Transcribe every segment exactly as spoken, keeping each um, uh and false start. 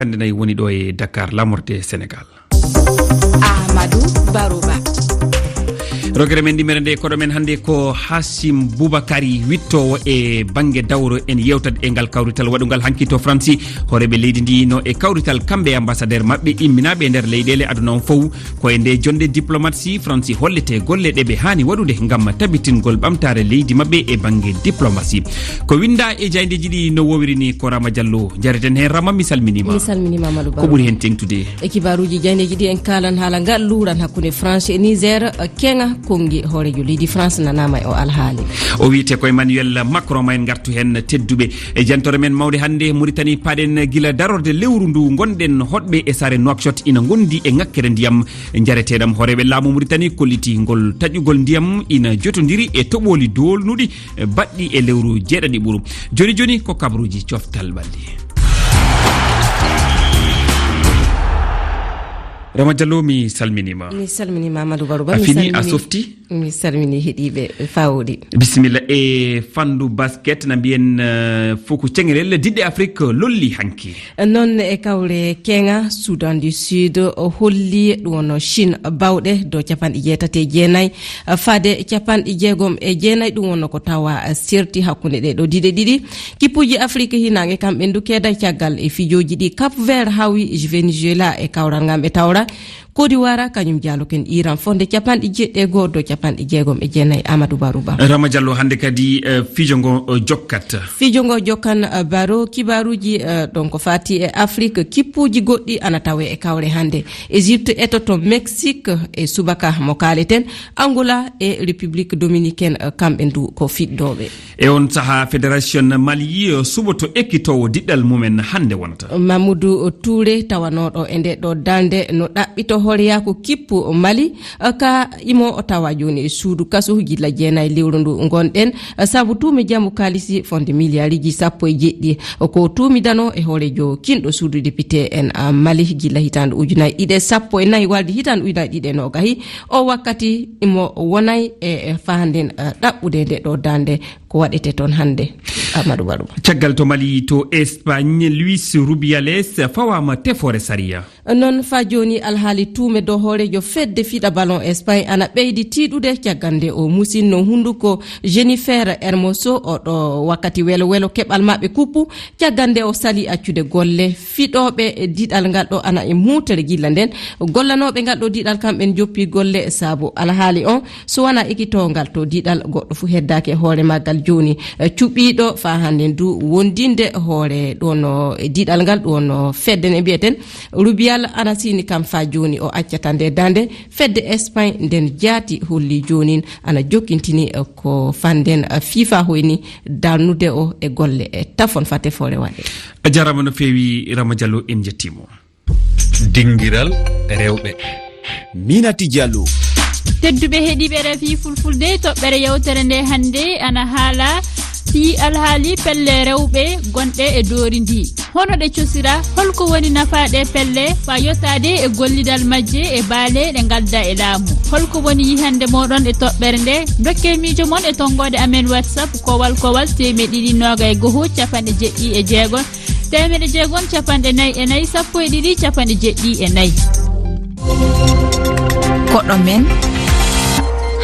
Hannde nayi woni ɗo e Dakar, lamorde Senegal. Amadou Barouba. Rogere men ɗimere nde koɗo men hannde ko Hashim Boubacar, wittoowo e bannge dawro. En yewtat e ngal kawrital waɗungal hanki to Faransi. Hooreeɓe leydi ndi no e kawrital, kamɓe e ambassadeur maɓɓe imminaaɓe e nder leyɗeele aduna on fof. Ko e nde jonde diplomatie Faransi hollete golle ɗe ɓe haani waɗude ngam tabitingol ɓamtaare leydi maɓɓe e bannge diplomatie. Ko winnda e jaayndeeji ɗi no wowiri ni ko Rama Diallo. Jareten heen Rama, mi salminiima. Mi salminiima, Amadou Ba. Ko ɓuri heen teeŋtude? E kibaaruuji jaayndeeji ɗi en kaalan haala ngal luuran hakkunde France e Niger, keŋa konngi hooreejo leydi France nanaama e o alhaali. O wiyete ko Emmanuel Macron, ma en ngartu heen tedduɓe. E jantore men mawnde hannde, Mauritanie paɗen gila darorde lewru ndu ngonɗen hoɗɓe e saare Nouakchott ina ngondi e ŋakkere ndiyam njareteeɗam. Hooreeɓe laamu Mauritanie kolliti ngol taƴugol ndiyam ina jotondiri e toɓooli doolnuɗi baɗɗi e lewru jeeɗaɗi ɓuru. Joni joni ko kabaruuji coftal ɓalli. Rama Diallo, mi salminiima. Mi salminiima, Amadou Barouba. A Mi fini, a salmini, softi? Mi salmini heɗiiɓe fawɗi. Bisimilla. E fandu basket, na mbiyen, eh, fuku ceŋelel diɗɗe Afrique lolli hanki. Noon e kawre keŋa, Soudan du Sud o holli ɗum wonno Chine bawɗe dow capanɗe jeetati e jeenayi, faade capanɗe jeegom e jeenayi, ɗum wonno ko tawa serti hakkunde ɗe ɗo diɗe ɗiɗi. Kippuuji Afrique hinaange kamɓe ndu keeda caggal e fijooji ɗi. Cap Vert hawi Venezuela e kawral ngal ɓe tawra. Côte d'Ivoire kañum jaaloken Iran fonde capanɗe jeeɗiɗi e go'o dow capanɗe jeegom e jeenayi. Amadou Barouba. Rama Diallo, hannde kadi, eh, fijo ngo, eh, jokkat. Fijo ngo jokkan, eh, baro kibaaruuji, eh, ɗon ko faati e Afrique, kippuuji goɗɗi ana tawe e kawre hannde. Égypte etoto Mexique e subaka mo kaaleten. Angola e République Dominicaine, eh, kamɓe ndu ko fiɗɗooɓe. E on saha, Fédération Mali, eh, suɓoto ekkitoowo diɗɗal mumen hannde wonata. Mamoudou Touré, tawanooɗo e nde ɗo darnde, no ɗaɓɓito horeyaku kippu Mali, eh, ka imo o tawa jooni e suudu kasu gila jeenayi lewru ndu ngonɗen, eh, sabu tuume jambu kaalisi fonde miliyariji sappo e jeeɗiɗi. Ko tuumidano e hooreejo kinɗo suudu député en, ah, Mali gila hitaande ujunaaji ɗiɗi e sappo e nayi waldi hitaande ujunaaji ɗiɗi e noogahi. O wakkati imo wonay e, e faanden, eh, ɗaɓɓude nde ɗo darnde. Ko waɗete toon hannde, Amadou Barouba? Caggal to Mali, to Espagne, Luis Rubiales fawaama tefoore sariya. Noon, faa jooni, alhaali tuume dow hooreejo fedde fiɗa ballon Espagne ana ɓeydi tiiɗude, caggal nde o musinno hunnduko Jennifer Hermoso, o ɗo wakkati welo welo keɓal maɓɓe kuppu, caggal nde o sali accude golle. Fiɗooɓe diɗal ngal ɗo ana e muutere gilla nden. Gollanooɓe ngal ɗo diɗal kamɓe njoppi golle, sabu alhaali on, so wonaa ekitoongal to diɗal, goɗɗo fuu heddaaki e hoore maggal jooni. Eh, cuɓiiɗo faa hannden du wondinde hoore ɗo no e diɗal ngal, ɗo no fedde ne mbiyeten Rubial ana sini kam faa jooni o accata nde darnde. Fedde Espagne nden jaati holli joonin ana jokkintini, eh, ko fannden, eh, fifa hoyni darnude o e golle, eh, tafon faa tefoore waɗe. A jaaraama no feewi, Rama Diallo, en njettii mo. Dingiral rewɓe. Minati Diallo. Tedduɓe heɗiiɓe R F I Fulfulde, toɓɓere yewtere nde hannde ana haala fii alhaali pelle rewɓe gonɗe e doori ndi. Hono ɗe cosira, holko woni nafaa ɗe pelle, faa yottaade e gollidal majje e baale ɗe ngadda e laamu? Holko woni yihannde mooɗon e toɓɓere nde? Ndokkee miijo mon e tonngoode amen WhatsApp, kowal kowal, teemeɗe ɗiɗi noogay e goho, capanɗe jeeɗiɗi e jeego, teemeɗe jeego, capanɗe nayi e nayi, sappo e ɗiɗi, capanɗe jeeɗiɗi e nayi. Koɗo men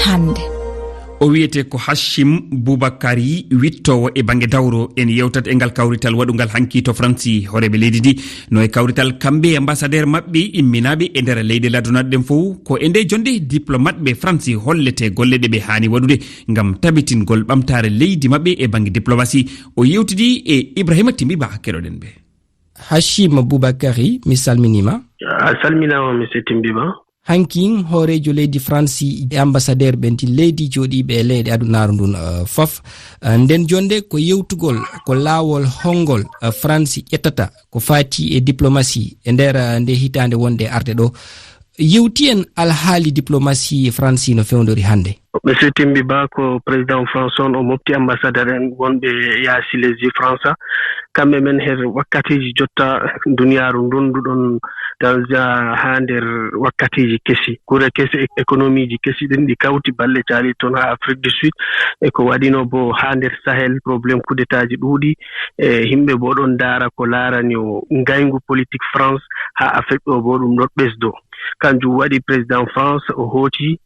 hannde. O wiyetee ko Hashim Boubacar, wittoowo e bannge dawro. En yewtat e ngal kawrital waɗungal hanki to Faransi. Hooreeɓe leydi ndi no e kawrital, kamɓe e ambassadeur maɓɓe imminaaɓe e nder leyɗe ladunaaɗe ɗen fof. Ko e nde jonde diplomat ɓe Faransi hollete golle ɗe ɓe haani waɗude ngam tabitingol ɓamtaare leydi maɓɓe e bannge diplomasi. O yewtidi e Ibrahima Timbi Ba, keɗoɗen ɓe. Hashim Boubakary, mi salminiima. A salminaama, monsieur Timbi Ba. Hankin, hooreejo leydi Faransi e ambassadeur ɓe ndi leydi jooɗiiɓe e leyɗe adunaaru ndun, eh, fof. Eh, nden jonde ko yewtugol, ko laawol hongol, eh, Faransi ƴettata ko faati e diplomasi e nder, eh, nde hitaande wonde arde ɗo. Yewti en alhaali diplomasi Faransi no fewndori hannde. Monsieur Timbi Ba, ko président France on, o mofti ambassadeur en wonɓe yaasi lesdi France. Kamɓe men, her wakkatiiji jotta, duniyaaru ndonnduɗon Tanzania haa nder wakkatiiji kesi. Kure kese, économieji kesi ɗin ɗi kawti balɗe caali toon haa Afrique du Sud. E ko waɗino bo haa nder Sahel, problème coup d'étatji ɗuuɗi. E yimɓe bo ɗon ndaara ko laarani o ngayngu politique France haa Afrique ɗo bo ɗum ɗon ɓesdo. Kanjum waɗi président France o hooti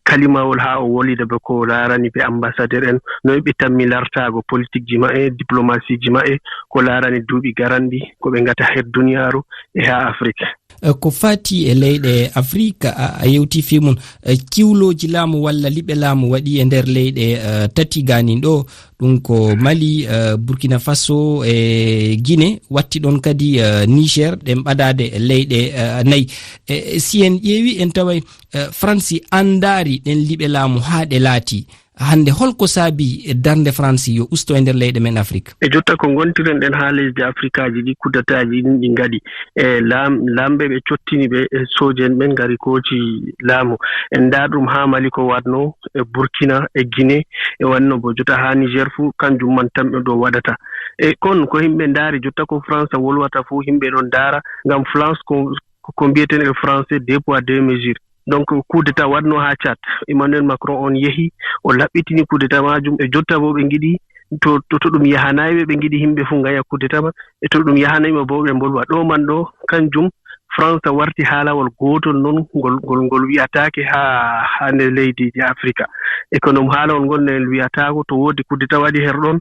kalimawol haa o wolida be ko laarani be ambassadeur en, noy ɓe tammi lartaago politikji maɓɓe, diplomasieji maɓɓe, ko laarani duuɓi garanɗi, ko ɓe ngata her duniyaaru e haa Afrique. Eh, ko fati e leyɗe Afrika, a, a yewti fii mum, eh, kiwlooji laamu walla liɓe laamu waɗi e nder leyɗe, eh, tati gaanin ɗo, ɗum ko Mali, eh, Burkina Faso e Guinée, watti ɗon kadi, eh, Niger, ɗen ɓadaade leyɗe, eh, nayi. Eh, si en ƴeewi, en taway, eh, Fransi anndaari ɗen liɓe laamu haa ɗe laati. Hannde, holko saabi darnde Fransi yo usto e nder leyɗe men Afrik? E jotta ko ngontiren ɗen haa lesdi Afrikaaji ɗi, kudetaaji ɗin ɗi ngaɗi. E laam-, laamɓe ɓe cottini ɓe, e sooje en ɓen ngari kooci laamu. En ndaar ɗum haa Mali ko waɗno, e Burkina, e Guinée, e wanno bo jotta haa Niger fu, kanjum man tan ɓe ɗo waɗata. E kon ko yimɓe ndaari jotta ko France wolwata fu, yimɓe ɗon ndaara, ngam France ko, ko, ko mbi'eten e français deux poids deux mesures. Donc, coup d'état waɗno haa Tchad. Emmanuel Macron on yehi, o laɓɓitini coup d'état majum. E jotta bo ɓe ngiɗi, to, to, to ɗum yahanayi ɓe, ɓe ngiɗi yimɓe fu ngaya coup d'état man. E to ɗum yahanayi ɓe bo ɓe mbolwa. Ɗo man ɗo, kanjum France warti haalawol gootol non ngol, ngol, ngol wi'ataake haa, haa nder leydiiji Afrika. E ko non haalawol ngol ne wi'ataako to woodi coup d'état waɗi her ɗon,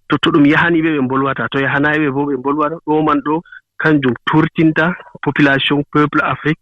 to, to ɗum yahani ɓe, ɓe mbolwata. To yahanayi ɓe bo ɓe mbolwata. Ɗo man ɗo, kanjum turtinta population, peuple Afrique,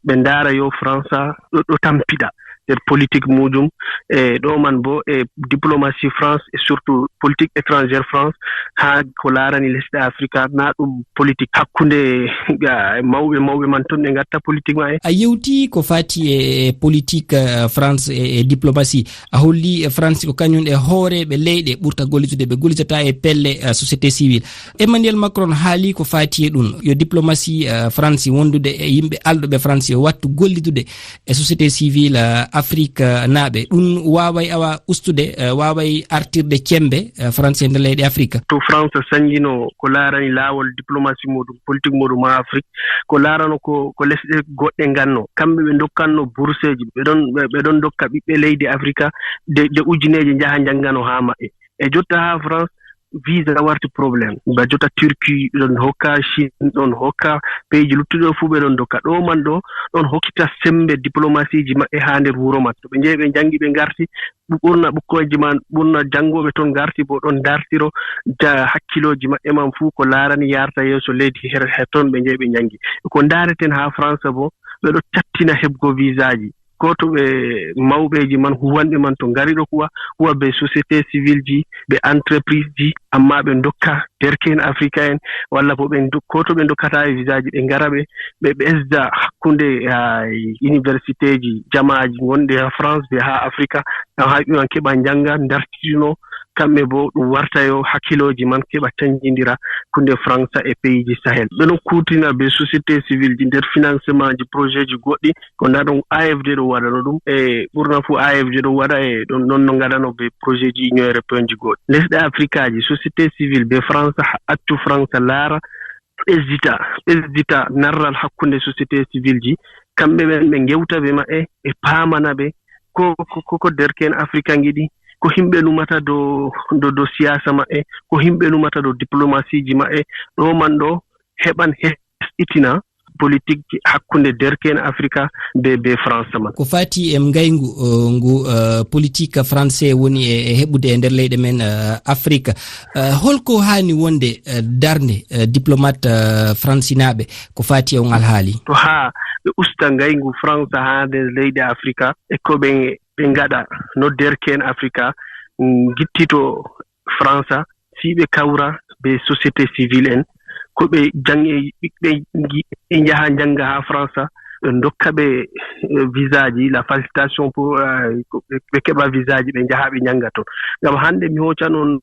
ɓe ndaara yo France ɗo, ɗo tampita nder politique mujum. E ɗo man bo e diplomatie France e surtout politique étrangère France haa ko laarani lesɗe Afrika, na ɗum politique hakkunde, ga, mawɓe, mawɓe man ton ɓe ngatta politique maɓɓe. A yewti ko fati e, e politique, eh, France e, e diplomatie. A holli, eh, France ko kañum e hooreeɓe leyɗe ɓurta gollitude, ɓe gollitata e pelle, eh, société civile. Emmanuel Macron haali ko fati e ɗum, yo diplomatie, eh, France wondude e yimɓe alɗuɓe France yo wattu gollitude e société civile, eh, Afrique, eh, naaɓe. Ɗum waaway awa ustude, eh, waaway artirde cembe, eh, France e nder leyɗe Afrique. To France sanjino ko laarani laawol diplomatie muɗum, politique muɗum haa Afrique, ko laarano ko, ko lesɗe goɗɗe nganno. Kamɓe ɓe ndokkanno bourseeji, ɓe ɗon, ɓe, ɓe ɗon ndokka ɓiɓɓe leydi Afrika de, de ujineeje njaha njanngano haa maɓɓe. E jotta haa France, visa warti problème. Ba jotta Turquie ɗon hokka, Chine ɗon hokka, pays ji luttuɗo fuu ɓe ɗon ndokka. Ɗo man ɗo, ɗon hokkita sembe diplomasieji maɓɓe haa nder wuro man. To ɓe njehi ɓe njanngi ɓe ngarti, ɓu-, ɓurna ɓukkoyji man, ɓurna janngooɓe ton ngarti bo ɗon ndartiro ja-, hakkilooji maɓɓe man fuu ko laarani yarta yeeso leydi her, her ton ɓe njehi ɓe njanngi. Ko ndaareten haa France bo, ɓe ɗo cattina heɓgo visaaji. Ko to ɓe mawɓeeji man, huwanɓe man to ngari ɗo huwa, huwa be société civile ji, be entreprise ji, amma ɓe ndokka derke'en Afrika en, walla bo ɓe ndok-, ko to ɓe ndokkata e visaaji, ɓe ngara ɓe, ɓe ɓesda hakkunde, ah, universitéji, jamaaji ngonɗi ha France be ha Afrika, ngam ha ɓe man keɓa njanga, ndartino, kamɓe bo ɗum warta yo hakkilooji man keɓa canjindira kunde France e pays ji Sahel. Ɓe ɗon kuutina be société civile ji nder financement ji projet ji goɗɗi, ko nda ɗon A F D ɗo waɗano ɗum, e ɓurna fu A F D ɗo waɗa e ɗon, non no ngaɗano be projet ji Union Européenne ji goɗɗi. Lesɗe Afrikaaji, société civile be France, ha accu France laara, ɓesdita, ɓesdita narral hakkunde société civile ji, kamɓe ɓen ɓe ngewta ɓe maɓɓe, ɓe paamana ɓe ko, ko, ko, ko derke'en Afrika ngiɗi, ko himɓe numata dow, dow, dow siyasa maɓɓe, ko himɓe numata dow diplomasieji maɓɓe, ɗo man ɗo heɓan hesɗitina politique hakkunde derke'en Afrika be, be France man. Ko fati e ngayngu, uh, ngu, uh, politique français woni e, e heɓude e nder leyɗe men, uh, Afrika. Uh, holko haani wonde, uh, darnde, uh, diplomate, uh, fransinaaɓe ko fati e on alhaali? To haa ɓe usta ngayngu France haa nder leyɗe Afrika, e ko ɓe, ɓe ngaɗa no derke'en Afrika ngittito France, fii ɓe kawra be société civile en, ko ɓe jange ɓiɓɓe ngi-, ɓe njaha njanga haa France, ɓe ndokka ɓe, eh, visa ji, la facilitation pour, eh, ko ɓe, ɓe keɓa visa ji, ɓe njaha ɓe njanga ton. Ngam hande mi hoccan on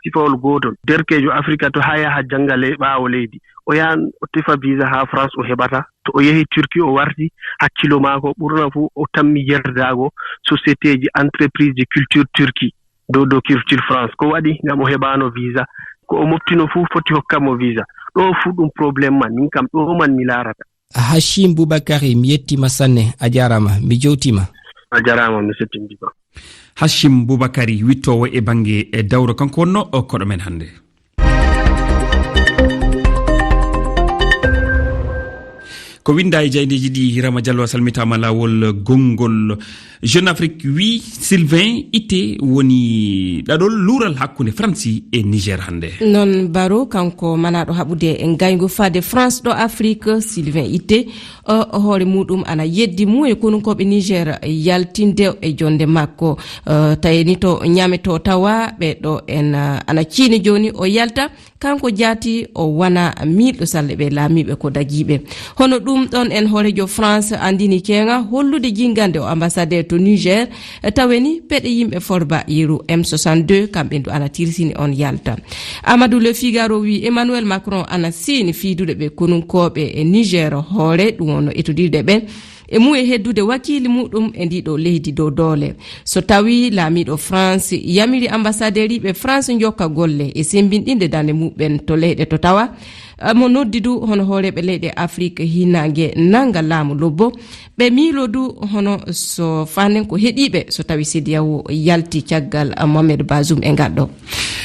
sifawol gootol. Derkeejo Afrika to haa yaha janga ley ɓaawo leydi, o yahan o tefa visa haa France o heɓata. To o yehi Turquie o warti, hakkilo maako ɓurna fu o tammi yerdaago société ji, entreprise ji culture Turquie. Dow, dow culture France. Ko waɗi? Ngam o heɓaano visa. Ko o moftino fuu foti hokka mo visa. Ɗo fuu ɗum problème man. Min kam ɗo man mi laarata. Hachim Boubacar, mi yettiima sanne, a jaaraama, mi jowtiima. A jaaraama, mi settindiima. Hachim Boubacar, wittoowo e bannge e dawro, kanko wonno o koɗo men hannde. Ko winnda e jaayndeeji ɗi, Rama Diallo, a salmitaama laawol gonngol. Jeune Afrique wi Sylvain Itte woni ɗaɗol luural hakkunde Faransi e Niger hannde. Noon Baro, kanko manaaɗo haɓude e ngayngu faade France ɗo Afrique, Sylvain Itte, o, o hoore muɗum ana yeddi mum e konunkooɓe Niger yaltinde e jonde makko. Eh, tawi ni to ñame to tawa ɓe ɗo en, eh, ana ciini jooni o yalta. Kanko jaati o wona miilɗo salle ɓe laamiiɓe ko dagiiɓe. Hono ɗum ɗon en hooreejo France anndini keeŋa hollude jinngande o ambassadeur to Niger, tawe ni peɗe yimɓe forba yeru M soixante-deux, kamɓe ndu ana tirsini on yalta. Amadou Le Figaro wi Emmanuel Macron ana siini fiidude ɓe konunkooɓe e Niger hoore, ɗum wonno etudirde ɓe e mum e heddude wakiili muɗum e ndiɗo leydi dow doole. So tawi laamiiɗo France yamiri ambassadeur iɓe France njokka golle e sembinɗinde dande muɓɓen to leyɗe to tawa, eh, mo noddi du hono hooreeɓe leyɗe Afrique hinange nanga laamu lobbo, ɓe miilo du hono so fanen ko heɗiiɓe so tawi C D A O yalti caggal, eh, Mohamed Bazoum e ngal ɗo.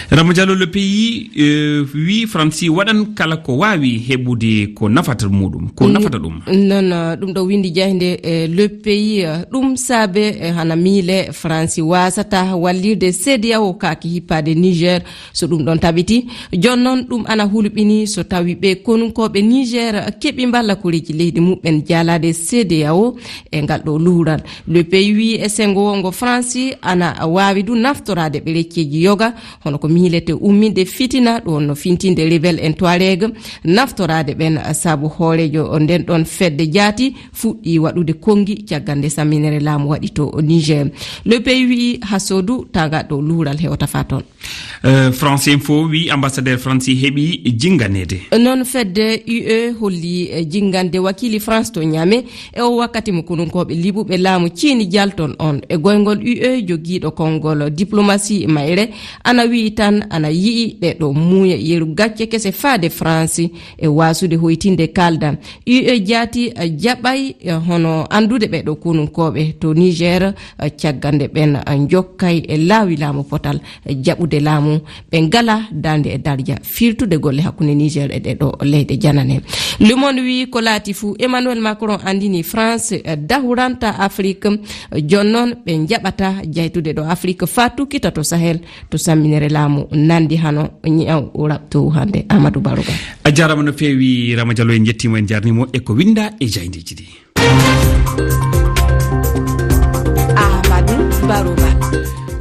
Ramo Diallo, Le Pays, eh, wi Fransi waɗan kala ko waawi heɓude ko nafata muɗum, ko N-, nafata ɗum. Noon, eh, ɗum ɗo windi jaaynde, eh, Le Pays, eh, ɗum saabe, eh, hana miile Fransi waasata wallirde C D A O kaaki hippaade Niger, so ɗum ɗon tabiti. Jooni noon ɗum ana hulɓini so tawi ɓe konunkooɓe Niger keɓi mballakoreeji leydi muɓɓen jaalaade C D A O e ngal ɗo luural. Le Pays wi e senngo wongo Fransi ana waawi du naftoraade ɓe recceeji yoga, hono ko miilete umminde fitina, ɗum wonno fintinde rebel en Touareg, naftoraade ɓen sabu hooreejo nden ɗon fedde jaati fuɗɗi waɗude konngi caggal nde samminere laamu waɗi to Niger. Le Pays wi'i hasoodu taga ɗo luural hewta fa toon. Eh, France Info wi ambassadeur Fransi heɓi jinganeede. Noon fedde U E holli, eh, jingande wakiili France to Niamey. E o wakkati mo konunkooɓe liɓuɓe laamu ciini jalton on e goyngol U E jogiiɗo konngol diplomasi mayre ana wi'i tan ana yi'i ɗe ɗo muuya yeru gacce kese faade Faransi e waasude hoytinde kaldal. U E jaati, eh, jaɓay, eh, hono anndude ɓe ɗo konunkooɓe to Niger, eh, caggal nde ɓen, eh, njokkay e laawi laamu potal jaɓude laamu, ɓe ngala darnde e darja firtude golle hakkunde Niger e ɗeɗo leyɗe janane. Le Monde wi ko laati fuu, Emmanuel Macron anndini France, eh, dahuranta Afrique, eh, jooni noon ɓe njaɓata jaytude ɗo Afrique faa tukkita to Sahel, to samminere laamu nanndi hano ñaw raɓtowu hannde. Amadou Barouga. A jaaraama no feewi, Rama Diallo, en njettiima, en njaarniima e ko winnda e jaayndeeji ɗi. Amadou Barouba.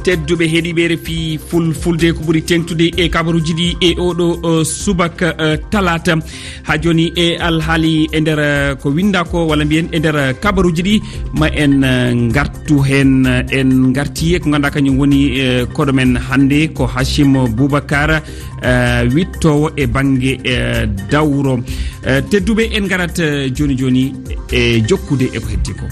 Tedduɓe heɗiiɓe R F I Fulfulde, ko ɓuri teeŋtude e kabaruuji ɗi e oɗo, eh, subaka, eh, talaata. Haa jooni e alhaali e nder, eh, ko winnda ko, walla mbiyen e nder, eh, kabaruuji ɗi, ma en, eh, ngartu heen, eh, en ngarti e ko ngannduɗaa kañum woni, eh, koɗo men hannde ko Hachim Boubacar, eh, wittoowo e bannge, eh, dawro. Eh, tedduɓe, en ngarat, eh, jooni jooni e jokkude e ko heddi ko.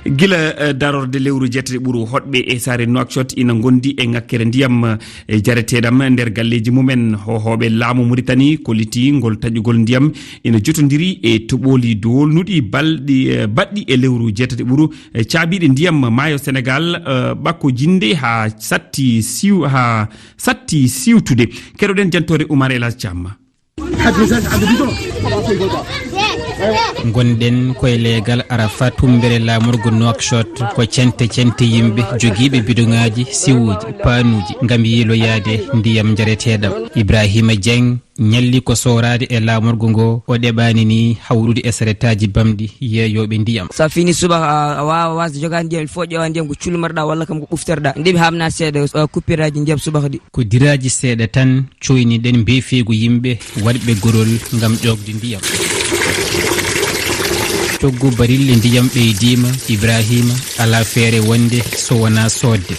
Gila, eh, darorde lewru jeetati ɓuru hoɗɓe e saare Nouakchott ina ngondi e ŋakkere ndiyam, eh, jareteeɗam nder galleeji mumen. Hohooɓe laamu Mauritanie kolliti ngol taƴugol ndiyam ina jotondiri e toɓooli doolnuɗi balɗi, eh, baɗɗi e lewru jeetati ɓuru, eh, caabiiɗe ndiyam maayo Senegal, eh, ɓakko jinde haa satti siw-, haa satti siwtude. Keɗoɗen jantoore Oumar El Hadj Thiam. Ngonɗen koye leegal Arafat, tumbere laamorgo Nouakchott, ko cente cente yimɓe jogiiɓe bidoŋaaji, siwuuji, paanuuji ngam yiiloyaade ndiyam njareteeɗam. Ibrahima Dieng ñalli ko sooraade e laamorgo ngo, o ɗeɓaani ni hawrude e saretaaji bamɗi yeeyooɓe ndiyam. So a fini subaka, a, a waawa wasde jogaade ndiyam, il faut ƴeewa ndiyam ko culmorɗa walla kam ko ɓuftorɗa. Ndeɓi haa naat seeɗa, a, coupure aji ndiyam subaka ɗi. Ko diraaji seeɗa tan coyniɗen mbeefeegu yimɓe waɗɓe gorol ngam ƴoogde ndiyam. Coggu barille ndiyam ɓeydiima, Ibrahima alaa feere wonde so wonaa soodde.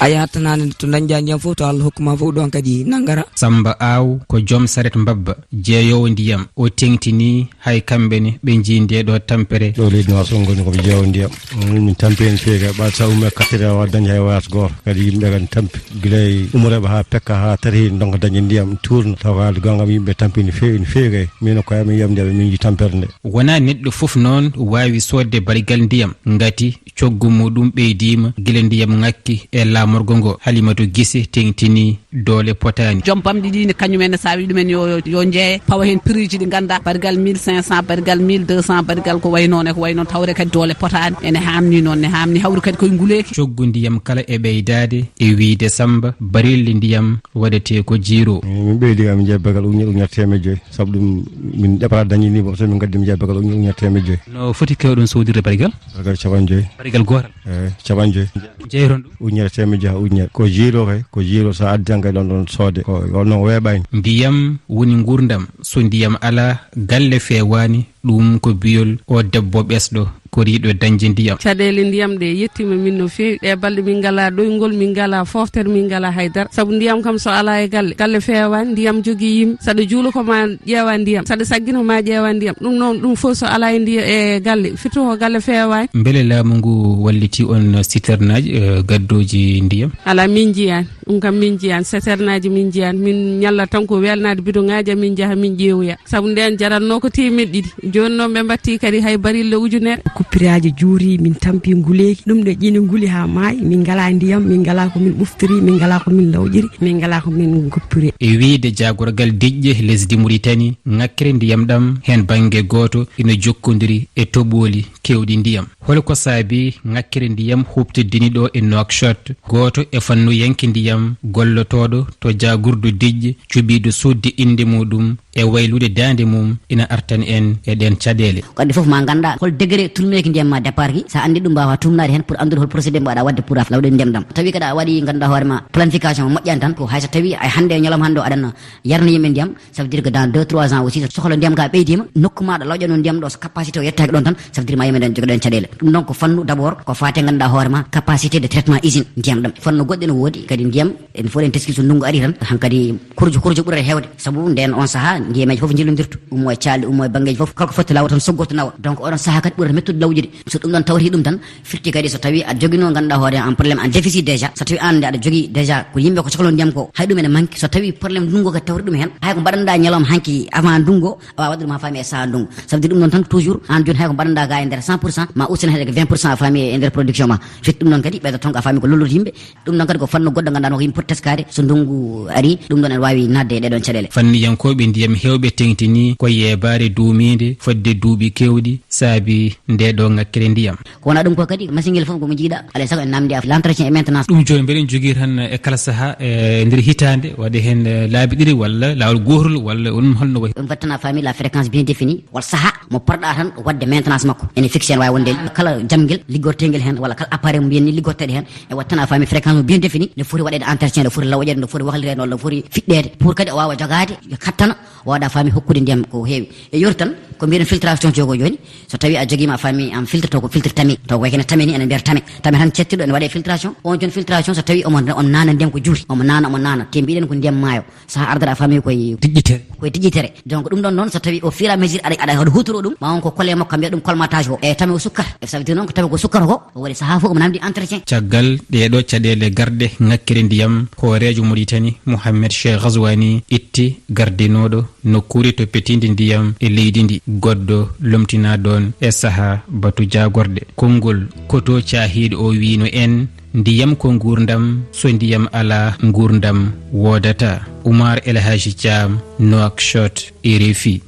A yahatanaade to dañƴaa ndiyam fof, to Allah hokku ma fof, ɗoon kadi nanngara. Samba Aw ko joom saret mbabba, jeeyoowo ndiyam. O teeŋtinii hay kamɓe ne ɓe njii ndee ɗoo tampere. Ɗo leydi Noor so ngoni ko ɓe jeeyoowo ndiyam. Min tampi heen feewi kay, ɓaade so ummii e quatre heures, awa dañde hay waas gooto. Kadi yimɓe kadi tampi. Gila e umorooɓe haa pekka, haa tati, ndonka dañde ndiyam, tuurna. Tawa ko haalde goonga, yimɓe tampi no feewi, no feewi kay. Min ko amin yiyam nde, min nji tampere nde. Wonaa neɗɗo fof noon waawi soodde barigal ndiyam, ngati coggu muɗum ɓeydiima gila ndiyam ŋakki e laamorgo ngo. Halimatu Gise teeŋtini doole potaani. Joom bamɗi ɗi ne, kañum en ne, so a wii ɗumen yo, yo, yo njeeye, pawa heen prix ji ɗi nganndaa, barigal mille cinq cents, barigal mille deux cents, barigal ko wayi noon e ko wayi noon, tawre kadi doole potaani, ene haamni noon, ne haamni hawru kadi koye nguleeki. Coggu ndiyam kala e ɓeydaade, e wiyde Samba, barille ndiyam waɗetee ko jiiro. Min ɓeydi kam, min njeya barigal ujunere, ujunere teemedde joyi, sabu ɗum min ɗeɓata dañde ni, so min ngaddi min njeya barigal ujunere, ujunere teemedde joyi. No foti keewɗon soodirde barigal? Barigal capanɗe joyi. Barigal gootal? Eeyi, capanɗe joyi. Jeeyron ɗum? Ujunere teemedde joyi haa ujunere. Ko jiiro kay, ko jiiro, so a addi tan kay ɗoon ɗoon soode. Ko, ko noon weeɓaani. Ndiyam woni nguurndam. So ndiyam alaa, galle feewaani. Ɗum ko biyol o debbo ɓesɗo koriiɗo dañde ndiyam. Caɗeele ndiyam ɗe yettiima min no feewi. Ɗee balɗe min ngalaa ɗoyngol, min ngalaa fooftere, min ngalaa haydara. Sabu ndiyam kam so alaa e galle, galle feewaani, ndiyam jogii yimɓe. Saɗa juula ko ma ƴeewa ndiyam, saɗa saggina ko ma ƴeewa ndiyam. Ɗum noon, ɗum fof so alaa e ndiya-, e galle, firti ko galle feewaani. Mbele laamu ngu wallitii on citernaaji, eh, gaddooji ndiyam? Alaa, min njiyaani. Ɗum kam min njiyaani, citernaaji min njiyaani. Min ñalla tan ko welnaade bidoŋaaji, min njaha min ƴeewoya. Sabu ndeen jaratnoo ko teemeɗɗe ɗiɗi. Jooni noon ɓe mbattii kadi hay barille ujunere. Kuppiraaji juurii, min tampii nguleeki. Ɗum ɗo ƴiini nguli haa maayi. Min ngalaa ndiyam, min ngalaa ko min ɓuftori, min ngalaa ko min lawƴiri, min ngalaa ko min ngoppiri. E wiyde jaagorgal diƴƴe lesdi Muritani, ŋakkere ndiyam ɗam heen bannge gooto ina jokkondiri e toɓooli keewɗi ndiyam. Hol ko saabii ŋakkere ndiyam huuɓtidini ɗo e Nouakchott? Gooto e fannuyanke ndiyam gollotooɗo to jaagordu diƴƴe cuɓiiɗo suuɗde innde muɗum e waylude daande mum ina artani en e ɗeen caɗeele. Ko adii fof ma nganndaa hol degré tulmeeki ndiyam ma départ ki. So a anndi ɗum, mbaawa tuumnaade heen pour anndude hol procédé mbaɗa waɗde pour a lawɗe ndiyam ɗam. Tawi kadi a waɗi ngannduɗaa hoore ma planification moƴƴaani tan, ko hay so tawi ay hannde e ñalawma hannde o aɗana yarna yimɓe ndiyam, ça veut dire que dans deux, trois ans aussi, so sohla ndiyam ka ɓeydiima, nokku ma ɗo lawƴano ndiyam ɗo, so capacité o yettaaki ɗon tan, ça veut dire ma yimɓe nden jogoɗen caɗeele. Ɗum ɗon ko fannu d'abord, ko faate ngannduɗaa hoore ma, capacité de traitement usine ndiyam ɗam. Fannu goɗɗo ene woodi, kadi ndiyam, en fof en teski so ndunngu ari tan, hankadi kurju, kurju ɓurata heewde. Sabu nden on sahaa, ndiyameeji fof njillondirtu, ummo e caalɗi, ummo e banngeeji fof, kala ko fotti laawol tan soggorto nawa. Donc oɗon sahaa kadi ɓurata mettude lawƴude. So ɗum ɗon tawti ɗum tan, firti kadi so tawi aɗa jogino ngannduɗaa hoore en problème en déficit déjà, so tawi aan nde aɗa jogii déjà ko yimɓe ko sohlo ndiyam ko, hay ɗum ene manque, so tawi problème ndunngu kadi tawti ɗum heen, hay ko mbaɗanɗaa ñalawma hanki avant ndunngu, a wawa waɗde ɗum ha faami e saha ndunngu. Ça veut dire ɗum noon tan toujours, aan jooni hay ko mbaɗanɗaa ga e nder cent pour cent, ma usten hede ko vingt pour cent a faami e nder production ma. Firti ɗum noon kadi ɓeyda toon ko a faami ko lollude yimɓe. Ɗum noon kadi ko fannu goɗɗo ngannduɗaa ko yimɓe poti teskaade so ndunngu ari, ɗum ɗon ene waawi naatde e ɗee ɗoon caɗeele. Fanniyankooɓe ndiyam heewɓe teeŋtini ko yeebaare duumiinde fodde duuɓi keewɗi saabi ndee ɗoo ŋakkere ndiyam. Ko wonaa ɗum ko kadi, machine ngel fof ko mo njiiɗa, alaa e sago en naamndi af-, l'entretien et maintenance. Ɗum jooni mbeɗen jogii tan e kala sahaa, e nder hitaande, waɗa heen, e, laabi ɗiɗi walla laawol gootol walla ɗum holno wayi? Ɗum waɗi tan a faami la fréquence bien définie, walla sahaa mo potɗa tan waɗde maintenance makko. Ene fixé, ene waawi wonde kala jamngel liggorteengel heen walla kala appareil mo mbiyen ni liggorteeɗo heen, e waɗi tan a faami fréquence mo bien définie, no foti waɗeede entretien, no foti lawƴeede, no foti wahlireede, no foti fiɗɗeede, pour kadi o waawa jogaade, yo kattana, waawde a faami hokkude ndiyam ko heewi. E yoori tan, ko mbiyen filtration jogo jooni, so tawi a jogiima a faami an filtre, taw ko filtre tami, taw ko kene tami ni, ene mbiyata tame. Tame tan cettuɗo ene waɗe filtration. On jooni filtration so tawi omo, omo naana ndiyam ko juuti, omo naana, omo naana. Te mbiɗen ko ndiyam maayo. Saha ardata a faami koye diƴƴitere. Koye diƴƴitere. Donc ɗum ɗon noon so tawi au fur et à mesure aɗa, aɗa, aɗa hutoro ɗum, ma won ko kole makko mbiya ɗum colmatage o. E tame o sukkata. E ça veut dire noon ko tawi ko sukkata ko, o waɗi saha fof omo namdi entretien. Caggal ɗee ɗoo caɗeele garɗe ŋakkere ndiyam, hooreejo Mauritanie, Mohamed Cheikh Ghazouani, itti gardinooɗo nokkuure toppitiinde ndiyam e leydi ndi, goɗɗo lomtinaa ɗoon e saha batu jaagorɗe. Konngol koto caahiiɗo o wiino en, ndiyam ko nguurndam, so ndiyam alaa, nguurndam woodataa. Oumar El Hadji Thiam, Nouakchott, R F I.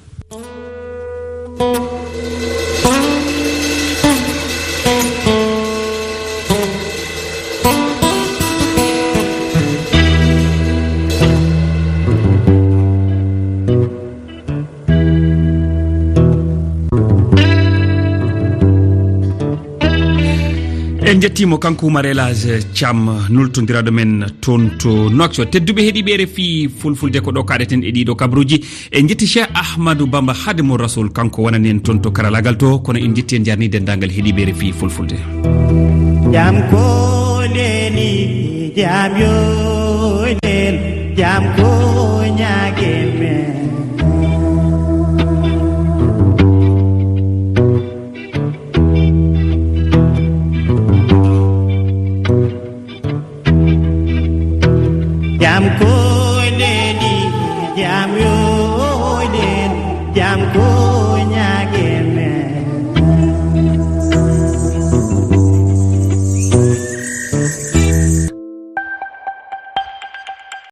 En njettiimo kanko Oumar El Hadj Thiam, nultondiraaɗo men toon to Nouakchott. Tedduɓe heɗiiɓe R F I Fulfulde, ko ɗo kaɗeten e ɗiɗo kabaruuji. En njetti Cheikh Ahmadou Bamba Khadimou Rassoul, kanko wonani en toon to karalaagal to, kono en njetti en njarni denndaangal heɗiiɓe R F I Fulfulde. Jam ko nde ni Jam yo nen, jam ko ñaage men. Jam ko neni, jam yo